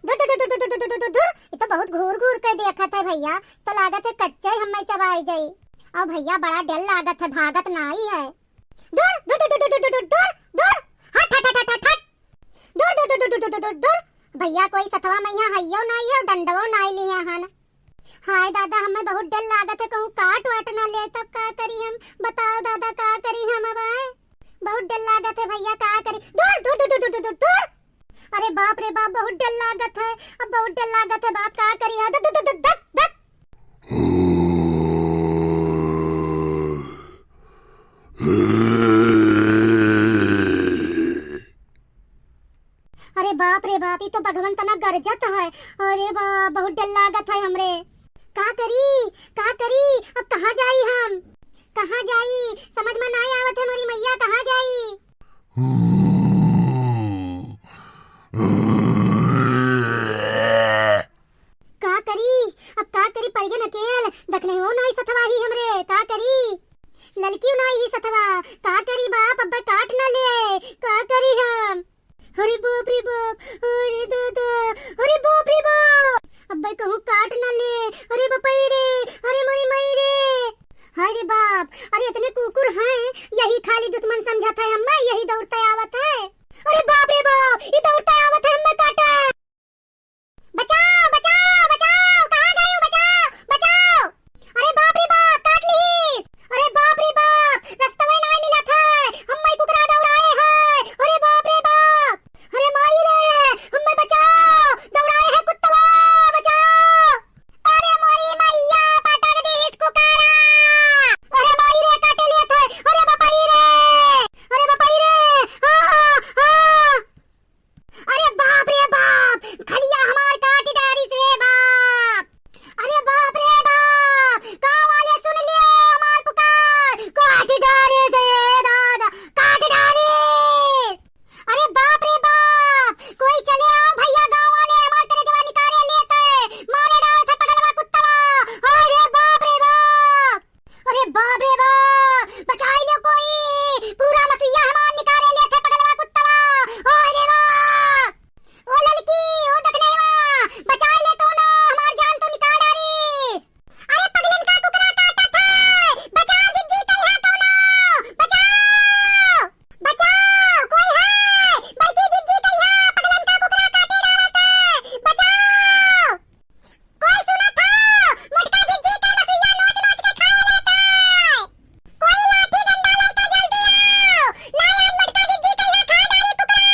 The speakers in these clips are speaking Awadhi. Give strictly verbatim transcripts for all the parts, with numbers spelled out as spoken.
दूर, दूर, दूर, दूर, दूर, दूर, दूर, दूर, दूर। ये तो बहुत घूर घूर के देखत है भैया, तो लागत है कच्चे हम्मे चबाई जाई। और भैया बड़ा डर लागत है, भागत नाई है। दूर, दूर, दूर, दूर, दूर, दूर, दूर, दूर। हट, हट, हट, हट, हट, हट। दूर, दूर, दूर, दूर, दूर, दूर, दूर, दूर। भैया कोई सथवा मैया हइयो नाई है, डंडवो नाई लिए हन। हाय दादा, हमें बहुत डर लागत है, कहूँ काट वाट ना ले, तब का करी हम? बताओ दादा, का करी हम अब, आए? बहुत डर लागत है भैया, का करी? दूर, दूर, दूर, दूर, दूर, दूर, दूर। अरे बाप रे बाप, बहुत डर लागत है, अब बहुत डर लागत है बाप, का करी? हाँ, दत, दत, दत, दत, दत। अरे बाप रे बाप, ई तो बघवन तना गरजत है। अरे बाप, बहुत डर लागत है हमरे। का करी, का करी, अब कहाँ जाई हम? कहाँ जाई? समझ में नाई आवत है मोरी मैया, कहाँ जाई? का करी, अब का करी, परिगन अकेल, दखने हो नाई सथवा ही हमरे, का करी? ललकियो नाई ही सथवा, का करी बाप, अब्बे काट ना ले, का करी हम? अरे बाप रे बाप, अरे दादा, अरे बाप रे बाप, अब्बे कहूँ काट ना ले, अरे बपई रे, अरे मोरी मई रे। हाय रे बाप, अरे इतने कुकुर हैं, यही खाली दुश्मन समझत है हम्मे, यही दौड़ते आवत है। अरे बाप रे बाप, ई दौड़ते आवत है हम्मे काटे। बचाओ, बचाओ, बचाओ, कहाँ गए हो? बचाओ, बचाओ। अरे बाप रे बाप, काट लीस। अरे बाप रे बाप, रस्तवे नाय मिलत है। हम्मे कुकरा दौड़ाए है। अरे बाप रे बाप। अरे माई रे, हम्मे बचाओ, दौड़ाए है कुत्तवा, बचाओ। अरे मोरी मैया, पटक दीस कुकरा। अरे माई रे, काटे लेत है। अरे बपई रे, अरे बपई रे। हाँ, हाँ, हाँ। अरे बाप रे बाप, खलिया हमार काट डारिस रे बाप। अरे बाप रे बाप, गाँव वाले सुन लियो हमार पुकार, काट डारिस रे दादा, काट डारिस। अरे बाप रे बाप, कोई चले आओ भैया, गाँव वाले हमार करेजवा निकाले लेत है, मारे डारत है पगलवा कुत्तवा। अरे बाप रे बाप। अरे बाप रे बाप, बचाई लो कोई, पूरा मसुइया हमार निकाले लेत है पगलवा कुत्तवा। अरे बाप, ओ ललकी, ओ दखनैवा, बचाई ले कौनो, हमार जान तो निकाल डारिस। अरे पगलन का कुकरा काटत है, बचाओ जिज्जी, कहिया कौनो, बचाओ, बचाओ, कोई है, बड़की जिज्जी, कहिया पगलन का कुकरा काटे डारत है, बचाओ। कोई सुनत हो? मोटका जिज्जी के मसुइया नोच नोच के खाए लेत है। कोई लाठी डंडा लेके जल्दी आओ। नाय आज मोटका जिज्जी के यहाँ खा डारी कुकरा।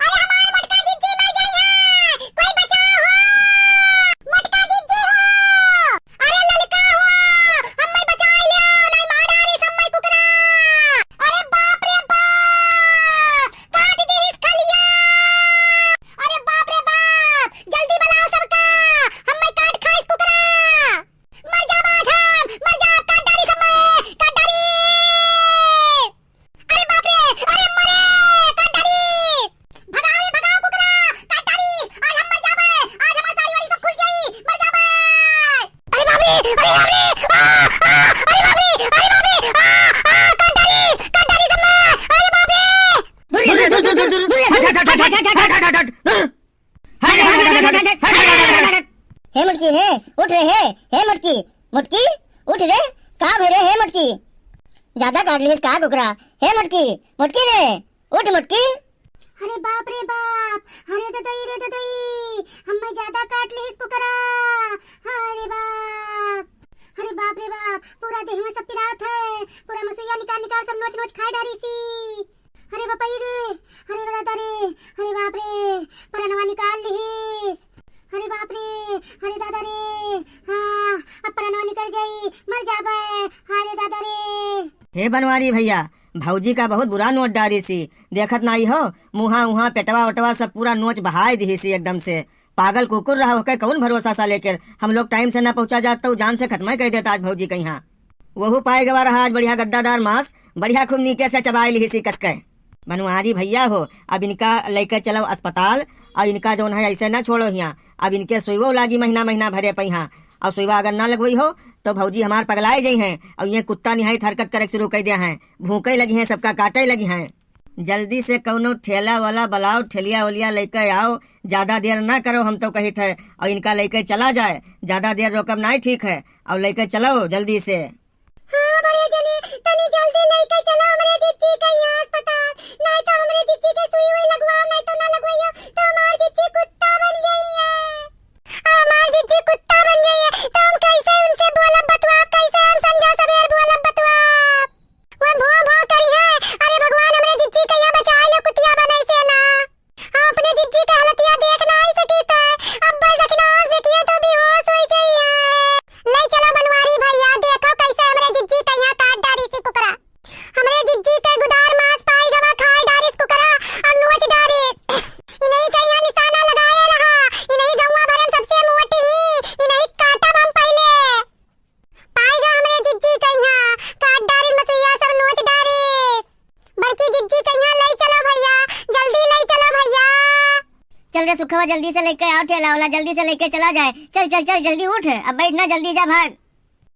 अरे हमार मोटका जिज्जी मर जाई है। कोई बचाओ हो। मोटका जिज्जी हो। अरे ललका हो। हम्मे बचाई लियो। नाय मार डारी हम्मे कुकरा। अरे बाप रे बाप। काट दीस खलिया। अरे बाप रे बाप, जल्दी बुलाओ सबका, हम्मे काट खाइस कुकरा। मर जाब आज हम, मर जाब, काट डारिस हम्मे, काट डारिस। अरे बाप रे, अरे मरे, काट डारिस। भगाओ रे, भगाओ कुकरा, काट डारिस। आज हम मर जाबे, आज हमार साड़ी वाड़ी सब खुल जाई, मर जाबे। अरे बाप रे, अरे बाप रे, आ, आ, अरे बाप रे, अरे बाप रे, आ, आ, काट डारिस, काट डारिस हम्मे, अरे बाप रे। दूर, दूर, दूर, दूर, दूर, दूर, हट, हट, हट। हे मुटकी, हे, उठ रे, हे, हे मुटकी, मुटकी, उठ रे, का भे रे, हे मुटकी, ज्यादा काट लिहिस का कुकरा, हे मुटकी, मुटकी रे, उठ मुटकी। अरे बाप रे बाप, अरे ददई रे ददई, हम्मे ज्यादा काट लिहिस कुकरा। अरे बाप, अरे बाप रे बाप, पूरा देह में सब पिरात है, पूरा मसुइया निकाल निकाल सब नोच नोच खाए डारिस। अरे बपई रे, अरे दादा रे, अरे बाप रे, परनवा निकाल लिहिस। अरे बाप रे, अरे दादा रे, हाँ, अब परनवा निकल जाई, मर जाबे। अरे दादा रे। हे बनवारी भैया, भौजी का बहुत बुरा नोच डारिस ही। देखत नाई हो, मुहा उहा, पेटवा ओटवा सब पूरा नोच बहाय दिहिस ही एकदम से। पागल कुकुर रहा, ओके कौन भरोसा सा लेकर हम लोग टाइम से ना पहुंचा जात तो जान से खत्म कर देता आज भौजी कहिया। वहू पाए गवा रहा आज बढ़िया गद्दादार मांस, बढ़िया खूब नीके से चबाए लिहिस ही कसके। बनवारी भैया हो, अब इनका लेके चलो अस्पताल, और इनका जौन है ऐसे ना छोड़ो हियाँ। अब इनके सुइवो लागी महीना महीना भरे पैहा, और सुइवा अगर ना लगवई हो तो भौजी हमार पगलाए जइहैं, और ये कुत्ता निहायत हरकत करे शुरू कर दिया है, भूखे लगिहैं, सबका काटे लगिहैं। जल्दी से कउनो ठेला वाला बलाओ, ठेलिया ओलिया लइके आओ, ज्यादा देर ना करो, हम तो कहित है, अउर इनका लइके चला जाए, ज्यादा देर रोकब नाहीं ठीक है, अउर लइके चलो जल्दी से। हाँ बड़े जने, तनी जल्दी लइके चलो हमरे जिज्जी के यहाँ अस्पताल, नाहीं तो हमरे जिज्जी के सुई वुई लगवाओ, नाहीं तो ना लगवाइयो तो हमार जिज्जी कुत्ता बन जाइए। अब हमार जिज्जी कुत्ता बन जाइए तो हम कैसे उनसे बोलब बतुआब, कैसे हम संझा सबेर बोलब बतुआब? वो भों भों करिहैं। अरे भगवान, हमरे जिज्जी के यहाँ बचाए लो कुतिया बनइ से ना। हम अपने जिज्जी के हालतिया देख नाहीं सकित है। अब बस दखिना आज देखिए तो बेहोश होइ जाइए। लइ चलो बनवारी भइया, देखो कैसे हमरे जिज्जी के यहाँ काट डारिस कुकरा। हमरे जिज्जी के गुदार मांस पाइ गवा, खाइ डारिस कुकरा अउर नोच डारिस। इनही के यहाँ निसाना लगाए रहा, इनही गौवा भरे में सबसे मोटी ही, इनही काटब हम पहिले। पाइ गा हमरे जिज्जी के यहाँ, काट डारिस मसुइया सब नोच डारिस। बड़की जिज्जी के यहाँ लइ चलो भइया, जल्दी लइ चलो भइया। चल रे सुखवा, जल्दी से लइके आओ ठेला वाला, जल्दी से लइके चला जाए। चल चल चल, जल्दी उठ, अब बैठ ना, जल्दी जा भाग।